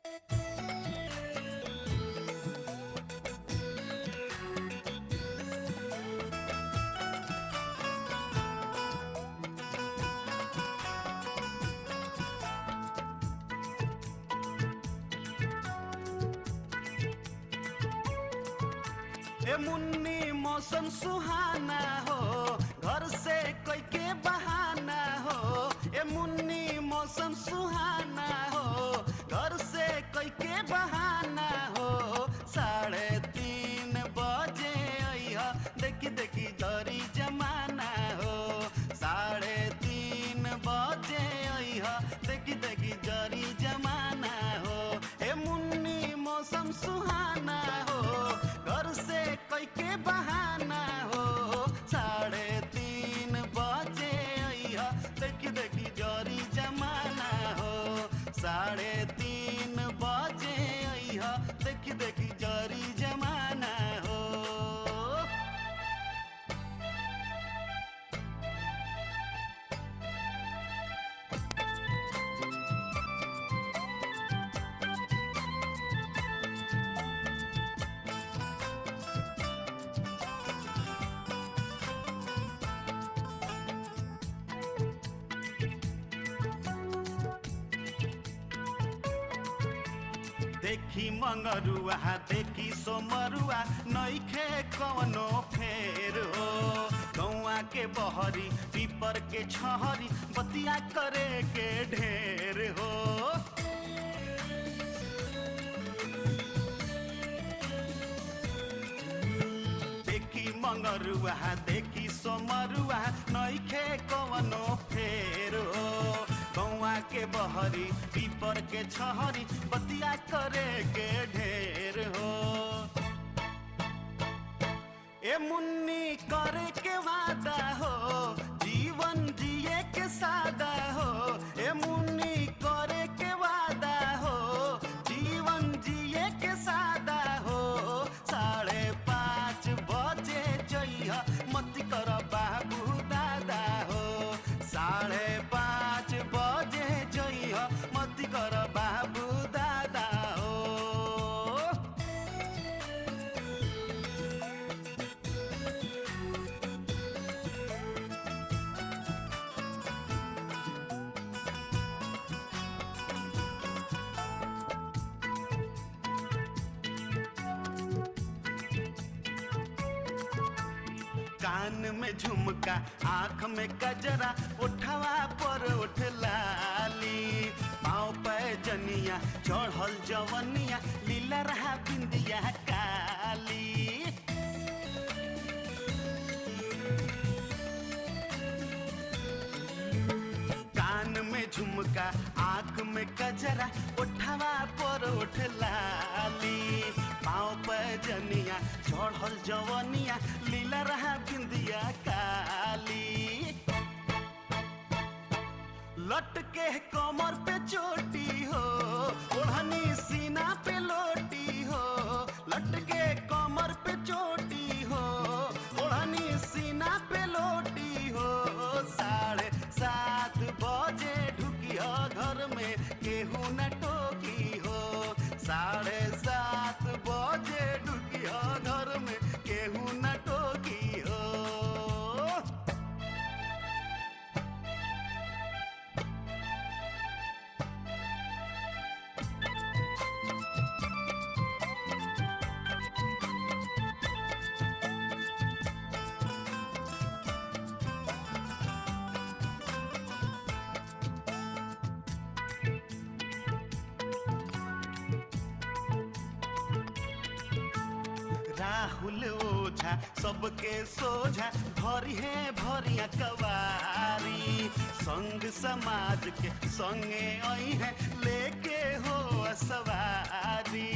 ए मुन्नी मौसम सुहाना हो, घर से कोई के बहाना हो। ए मुन्नी मौसम सुहाना हो, घर से कोई के बहाना हो। 3:30 बजे अइह, देखी देखी जरी जमाना हो। 3:30 बजे अइह, देखी देखी जरी जमाना हो। ए मुन्नी मौसम सुहाना हो, घर से कोई के बहाना हो। 3:30 बजे अइह, देखी देखी जरी जमाना हो। 3:30 बजे अइह, देखी देखी जरी जमाना हो। देखी मंगरुआ देखी सोमरुआ, नइखे कवनो फेर हो। गौआ के बहरी पीपर के छहरी, बतिया करे के ढेर हो। देखी मंगरुआ देखी सोमरुआ, नइखे कवनो फेर हो। गौआ के बहरी पीपर के छहरी, बतिया करे के ढेर हो। ए मुन्नी करे के वादा हो, जीवन जिए के सादा हो। ए मुन्नी करे के वादा हो, जीवन जिए के सादा हो। 5:30 बजे जइह, मत कर बाबू दादा हो। 5:30 बजे जइह, मत कर बाबू दादा हो। कान में झुमका आँख में कजरा, उठवा पर उठ लाली। पाँव पे जनिया चढ़ल जवनिया, लीला रहा बिंदिया काली। कान में झुमका आँख में कजरा, उठवा पर उठ लाली। पाँव पे जनिया चढ़ल जवनिया, लीला रहा बिंदिया काली। लटके कमर पे चोटी हो, ओढ़नी सीना पे लोटी हो। लटके कमर पे चोटी हो, ओढ़नी सीना पे लोटी हो। 7:30 बजे ढुकी हो घर में, केहू न टोकी हो। 7:30 बजे ढुकी हो घर में, केहू न टोकी हो। राहुल ओझा सबके सोझा भरी है भरिया कवारी। संग समाज के संगे आई है लेके हो सवारी।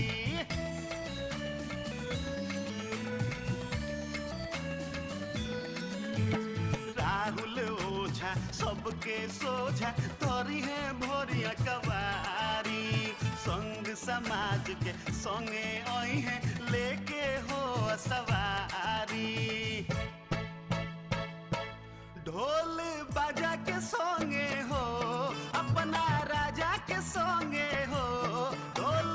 राहुल ओझा सबके सोझा तोरी है भोरिया कवारी। संग समाज के संगे आई है लेके हो सवारी। ढोल बाजा के संगे हो, अपना राजा के संगे हो। ढोल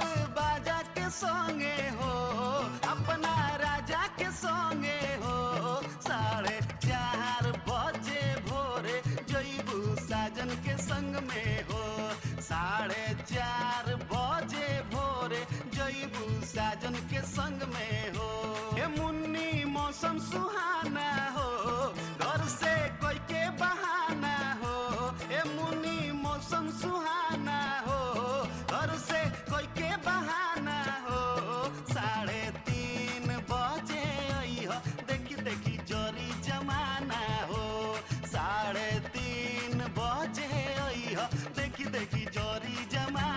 साजन के संग में हो। ए मुन्नी मौसम सुहाना हो, घर से कोई के बहाना हो। ए मुन्नी मौसम सुहाना हो, घर से कोई के बहाना हो। 3:30 बजे अइह, देखी देखी जोरी जमाना हो। 3:30 बजे अइह, देखी देखी जोरी जमाना।